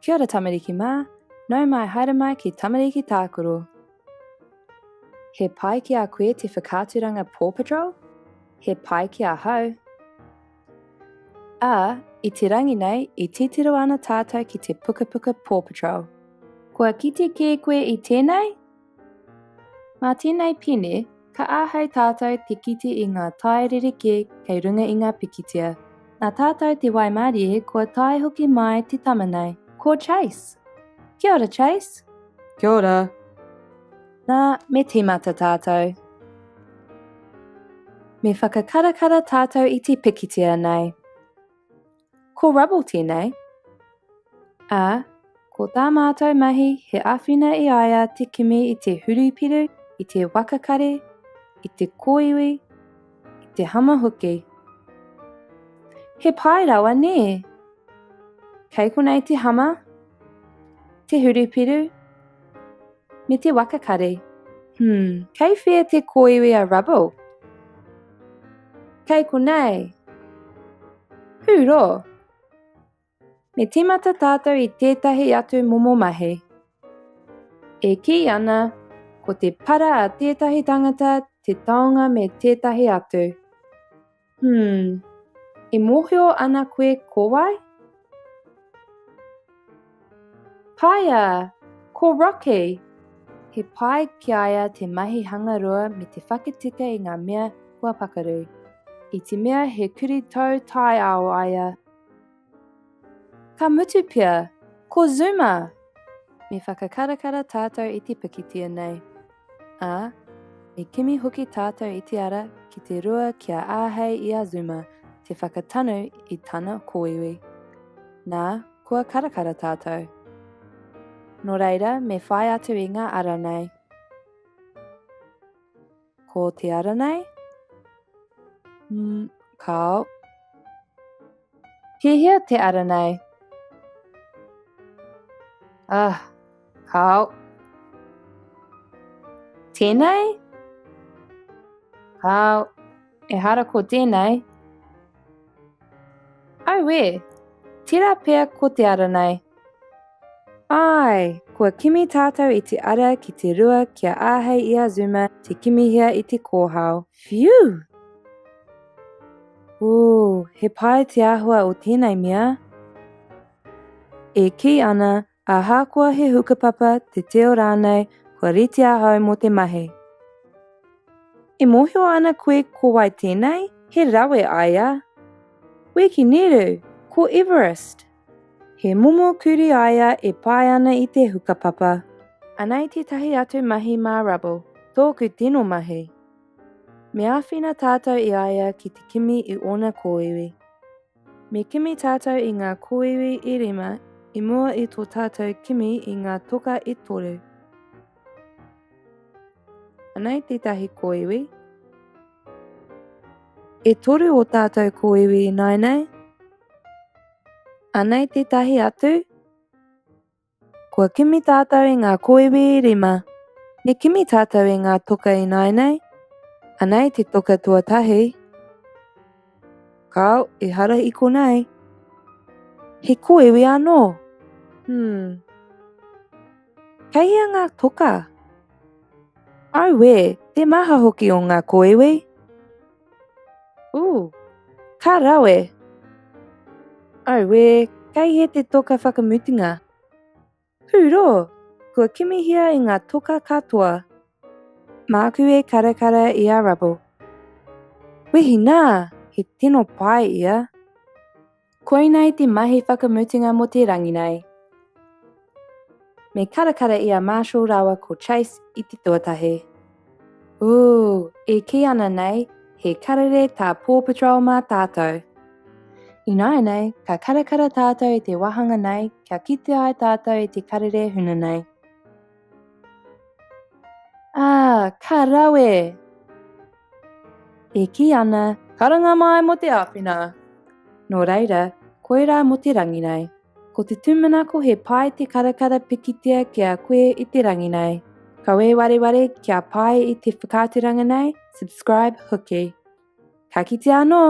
Kia ora tamariki mā, nau mai haere mai ki Tamariki Tākaro. He pai ki a koe te whakaaturanga Paw Patrol? He pai ki ahau. Ā, i te rangi nei, i titiro ana tātou ki te pukapuka Paw Patrol. Kua kite kē koe i tēnei? Mā tēnei pene, ka āhei tātou te kite i ngā tae rerekē kei runga i ngā pikitia. Nā tātou te waimarie kua tae hoki mai te tama nei, ko Chase! Kia ora Chase! Kia ora! Nā, me tīmata tātou. Me whakakarakara tātou i te pikitia nei. Ko Rubble tēnei. Ā, ko tā mātou mahi he āwhina i a ia te kimi i te hurupiru, i te waka kare, i te kōiwi, i te hama hoki. He pai rawa, nē? Kei konei te hama, te hurupiru, me te waka kare. Hmm, kei whea te kōiwi a Rubble? Kei konei! Hūrō! Me tīmata tātou i tētahi atu momo mahi. E kī ana, ko te para a tētahi tangata te taonga me tētahi atu. Hmm, e mōhio ana koe ko wai? Paia! Ko Rocky! He pai ki a ia te mahi hangarua me te whakatika i ngā mea kua pakaru. I te mea he kuri tou taiao a ia. Ka mutu pea, ko Zuma! Me whakakarakara tātou i te pikitia nei. Ā, me kimi hoki tātou i te ara ki te rua kia āhei i a Zuma te whakatanu i tana kōiwi. Nā, kua karakara tātou. Nō reira, me whai atu i ngā ara nei. Ko te ara nei? Mm, kāo. Pēhea te ara nei? Ah, kāo. Tēnei? Kāo, ehara ko tēnei. Auē, tērā pea ko te ara nei. Āe, kua kimi tātou i te ara ki te rua kia āhei i a Zuma te kimihia i te kōhao. Whew! Ooh, he pai te āhua o tēnei mea. E kī ana, ahakoa he hukapapa, te teo rānei, kua rite ahau mō te mahi. E mōhio ana koe ko wai tēnei? He rawe a ia. Wiki Neru, ko Everest! He momo kurī a ia e pae ana i te hukapapa. Anei tētahi atu mahi mā Rubble, tōku tino mahi. Me āwhina tātou i a ia ki te kimi i ōna kōiwi. Me kimi tātou i ngā kōiwi e rima i mua i tō tātou kimi i ngā toka e toru. Anei tētahi kōiwi. E toru ō tātou kōiwi ināianei. Anei tētahi atu. Kua kimi tātou i ngā kōiwi e rima. Me kimi tātou i ngā toka ināianei. Anei te toka tuatahi. Kāo, ehara i konei. He kōiwi anō. Hmm. Kei hea ngā toka? Auē, te maha hoki o ngā kōiwi. Ooh, ka rawe! Auē, kei hea te toka whakamutunga? Hūrō! Kua kimihia i ngā toka katoa. Māku e karakara i a Rubble. Wehi nā, he tino pai ia. Koinei te mahi whakamutunga mō te rangi nei. Me karakara i a Marshall rāua ko Chase i te tuatahi. Ooh, e kī ana nei, he karere tā Paw Patrol mā tātou. Ināianei, ka karakara tātou i te wāhanga nei kia kite ai tātou i te karere huna nei. Ā, ka rawe! E kī ana, karanga mai mō te āwhina! Nō reira, koirā mō te rangi nei. Ko te tūmanako he pai te karakara pikitia ki a koe i te rangi nei. Kawe wareware kia pai i te whakaaturanga nei, subscribe hoki. Ka kitea anō!